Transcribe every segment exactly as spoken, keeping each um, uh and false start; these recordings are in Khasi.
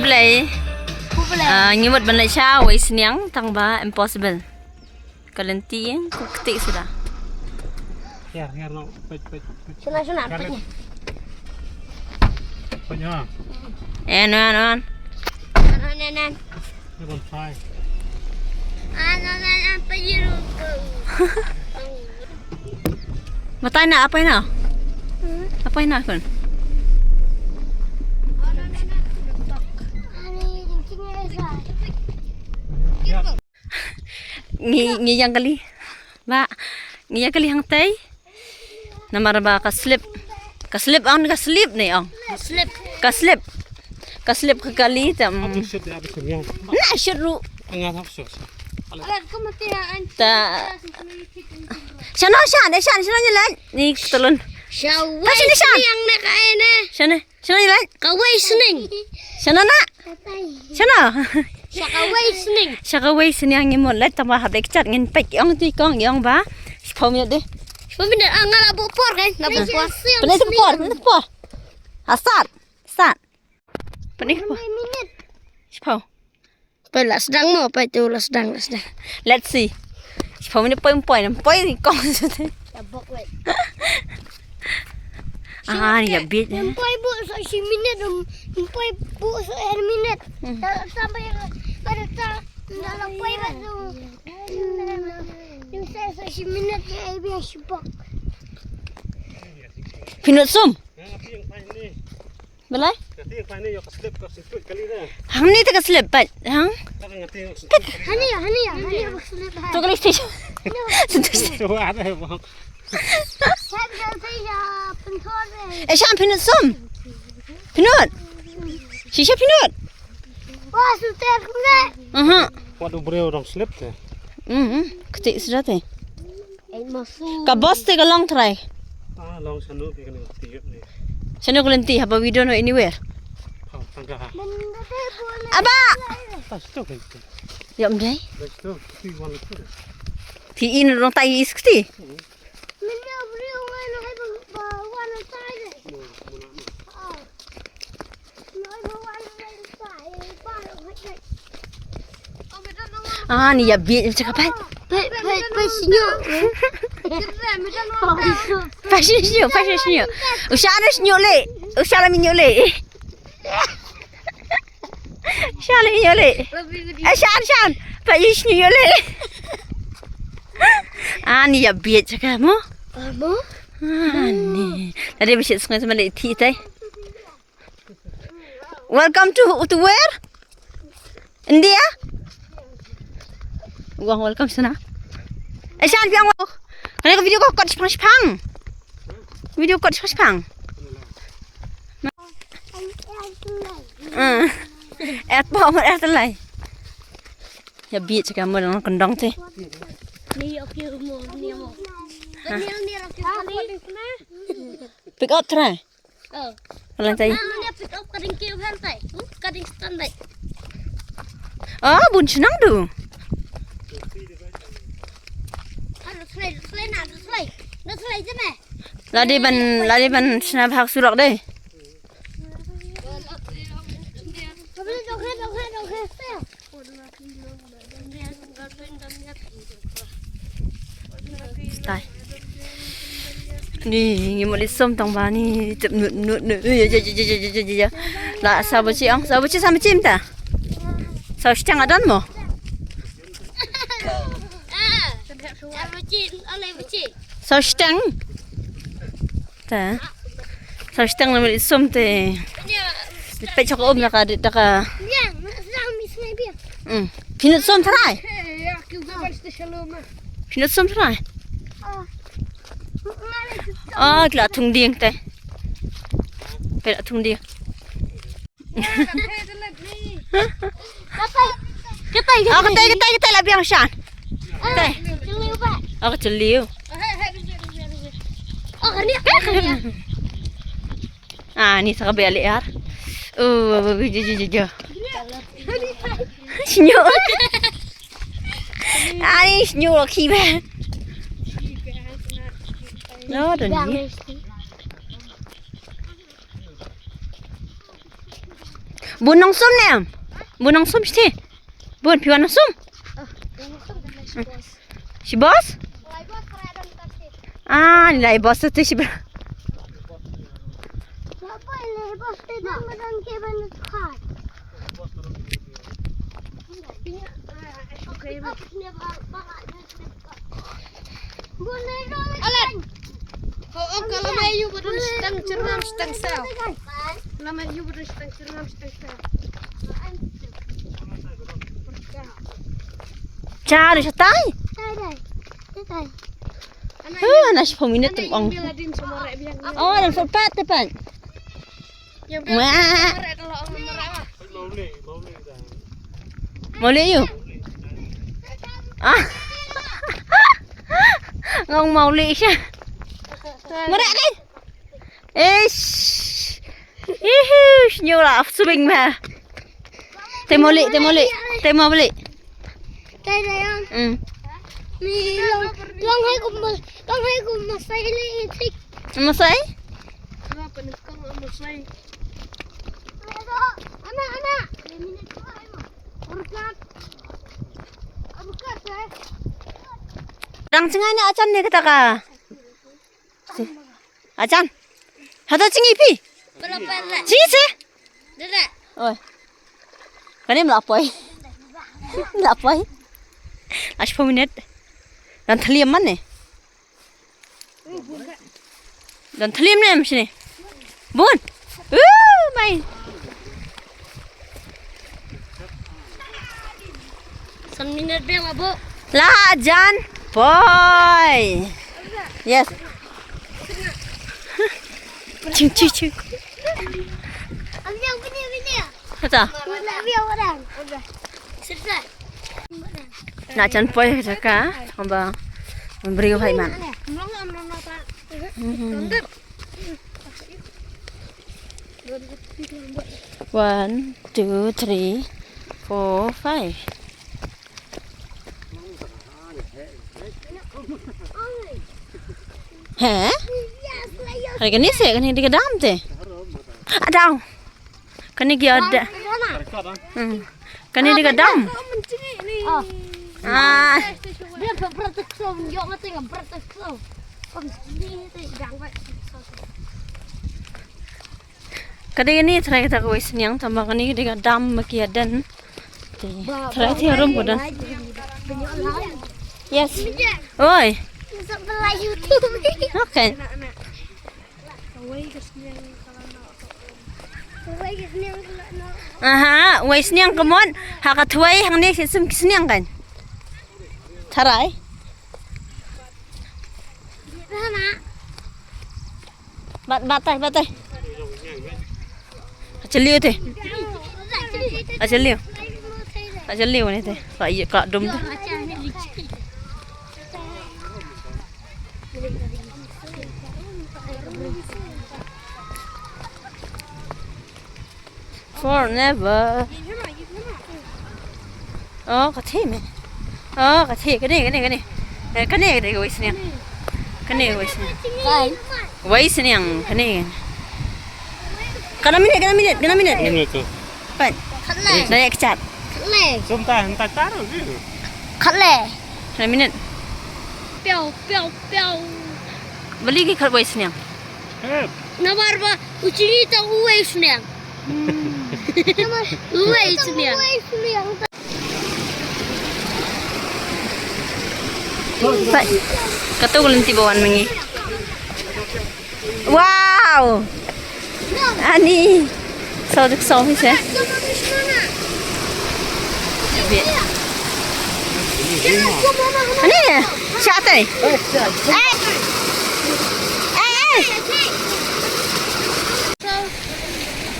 Play. Ku play. Ah, ngi mut ban leit sha wei sniang tang ba impossible. Ka lynti ïeng, ku kti suda. Hiar, hiar no, peit, peit, peit. Shuna, shuna, peit ni. Peit ni. Eh, no, no. No, no, no. Ni kon try. Ah, no, no, no, peit ni. Matai na, apai na? Apai na kon? Ngi, ngi ïeng kali. Ba, ngi ïeng kali hangtai. Namar ba ka slip. Ka slip ong, ka slip ne ong. Slip. Ka slip. Ka slip ka kali tam. Na shit ru. Ta. Shano shan, eh, shan, shano nyelan. Ni tulun. Shawai shan. Yang nak ai ne. Shano. Shano nyelan. Kawai sning. Shano na. Shano. Sha kawai sning. Sha kawai sning ngi mut leit tang ba hap leit kjat ngin peit ong ti kong ong ba. Shiphew minit dei. Shiphew minit ah nga la buh por kan, la buh por. Pynlait por, pynlait por. Asat. Sat. Pynlait por. Shiphew. Peit la sdang mo, peit tu la sdang, la sdang. Let's see. Shiphew minit poi, poi, poi ni kong. Ah, ni ïa bit. Poi buh sa shi minit, poi buh sa er minit. Hmm. Sampai pada ta, dalam poi buh tu. Ni sa sa shi minit ni ai biang shibok. Pynlut sum. Balei? Hangne te ka slip pat. Hang? Hangne, hangne, hangne ka slip. To kali station. Station. Eh, shan pynlut sum. Pynlut. Shisha pynlut. Wah, suter kena. Aha. Wat u briew dang slip te. Mhm. Kti suda te. Ka bus te ka long trai. Ah, long shano phi kane tiap ni. Shano ko lynti haba we don't know anywhere. Oh, tangka. Aba. Pas tu kan. Ya, um dei. Pas tu, phi wan tu. Phi in rong tai is kti. Ah, ni ïa biet ïa ka pat. Pat, pat, pat shnyo. Pat shnyo, pat shnyo. U Shan shnyo le. U Shan mi shnyo le. Shan shnyo le. Eh, Shan, Shan. Pat shnyo le. Ah, ni ïa biet ïa ka mo. Mo? Ah, ni. Tadi bishit sungai sama le ti tai. Welcome to, to where? India? Wang welcome sana. Eh, Shan, biang wang. Kane ka video ka kot shipang shipang. Video kot shipang shipang. Eh. Et pa, et lai. Ïa biet ka mo dang kendong te. Ni ok mo, ni mo. Ni ni ok. Pick up try. Oh. Alang tai. Ah, ni pick up ka ding kiew hal tai. Hmm, ka ding stand tai. Ah, bun shnang du. Ah, du slai, du slai na, du slai. Du slai je me. Lade ban, lade ban shna bhag surok dei. Tai. Ni ngi mut leit sum tang ba ni tip nut nut nut. Ya, ya, ya. La sa ba chi ang, sa ba chi sa ma chim ta. Sa shiteng adan mo. Sa shiteng. Ta. Sa shiteng na mut leit sum te. Peit chok um da ka, da ka. Hmm. Pynlut sum trai. Pynlut sum trai. Ah, ki la thung dieng te. Ki la thung dieng. Katai, katai, katai, katai la biang Shan. Katai. Ah, ka chylliw. Ah, ni sa ka beh liar. Oh, jo, jo, jo, jo. Shnyo. Ai, shnyo ki ba. No, don't you? Bun nong sum ne em? Bun nong sum shi. Bun phi wan nong sum. Shi bos? Ah, ni lai bos tu shi bra. Alan. Ho, ho, ka lama yu ba don shtang chyrngam shtang saw. Lama yu ba don shtang chyrngam shtang saw. Cha, ri shatai. Tai, tai. Tai, tai. Huh, na shiphew minit tum ong. Oh, dan footpath te pan. Wah. Mawlih yu. Ah. Ngong mawlih sha. Mareh kai. Ish. Ish, nyu la subing ba. Te mawlih, te mawlih, te mawlih. Te dayang. Hmm. Ni long, long hai kum, long hai kum masai le itik. Masai? Ana, ana. Dang chngai ne achan ne kata ka. Achan. Hata chngi phi. Chngi se. Oi. Kane mla poi. Mla poi. Ash pho minute. Dan thliam man ne. Dan thliam ne mshini. Bun. Uh, mai. San minit biang abo. La jan poi. Yes. Ching ching ching. Kata. Na jan poi ka jaka ba briew hai man. One, two, three, four, five. He? Hari kane se kane dei ka dam te. Adau. Kane ki ada. Hmm. Kane dei ka dam. Ah. Ka dei kane trai kata kawei sniang tang ba kane ka dei ka dam ba ki ïa don. Te trai te harum ka don. Yes. Oi. Okay. Aha, wei sniang ka mon. Ha ka thwei hangne shi sum ki sniang kan. Tharai. Bat, batai, batai. Achaliu te. Achaliu. Achaliu ne te. Ka iya ka dum te. Forever. Oh, ka thei me. Oh, ka thei, kane, kane, kane. Eh, kane, kane, ka wei sniang. Kane, ka wei sniang. Kai. Wei sniang, kane. Kana minit, kana minit, kana minit. Minit tu. Pat. Khat le. Dah yak chat. Khat le. Sum ta, hanta tar, ni. Khat le. Kana minit. Piau, piau, piau. Beli ki khat wei sniang. Namar ba u Chingi ta uwei sniang. Uwei sniang. Bye. Katu ko lenti bawan mengi. Wow. Ani. Saw dik saw hi se. Ani, sha tai. Eh. Eh, eh.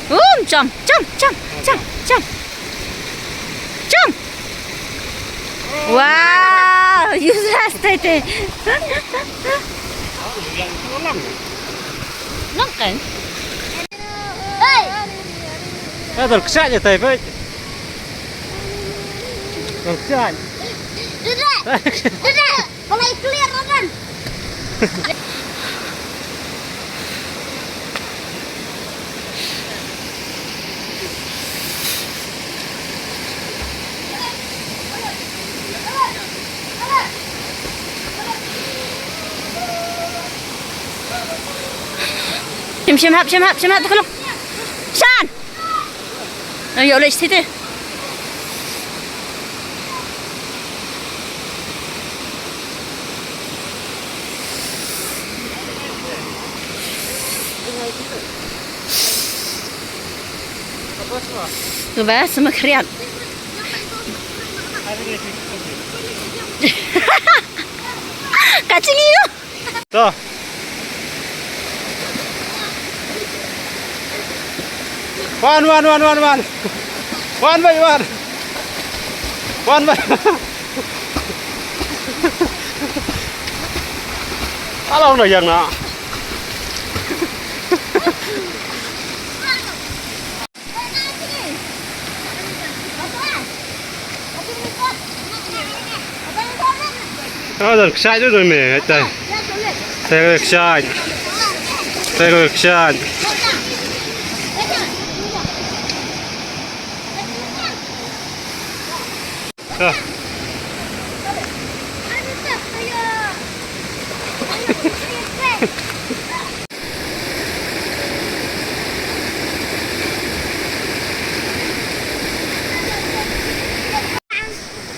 Um, jump, jump, jump, jump, jump. Jump. Wow, you just tai tai. Long kan? Hey! Eh, dal ksha je tai, bai. Dal ksha. Dede! Dede! Balai clear, Radan. Shim hap, shim hap, shim hap, tu ka long. Shan. Ayo, leh siti. Ba sama kriat. Ka jingïoh. To. Wan, wan, wan, wan, wan. Wan, wan, wan. Wan, wan. Along na yang na. Oh, don kshaid tu ne, atai. Te kshaid. Te kshaid. Ah.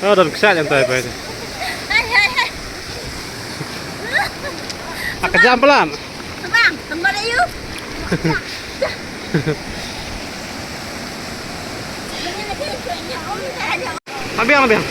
Oh, don kshaid jan tai pai. Hai, hai, hai. Ak jam pelan. Bang, tembak dah you. Ambiang, ambiang.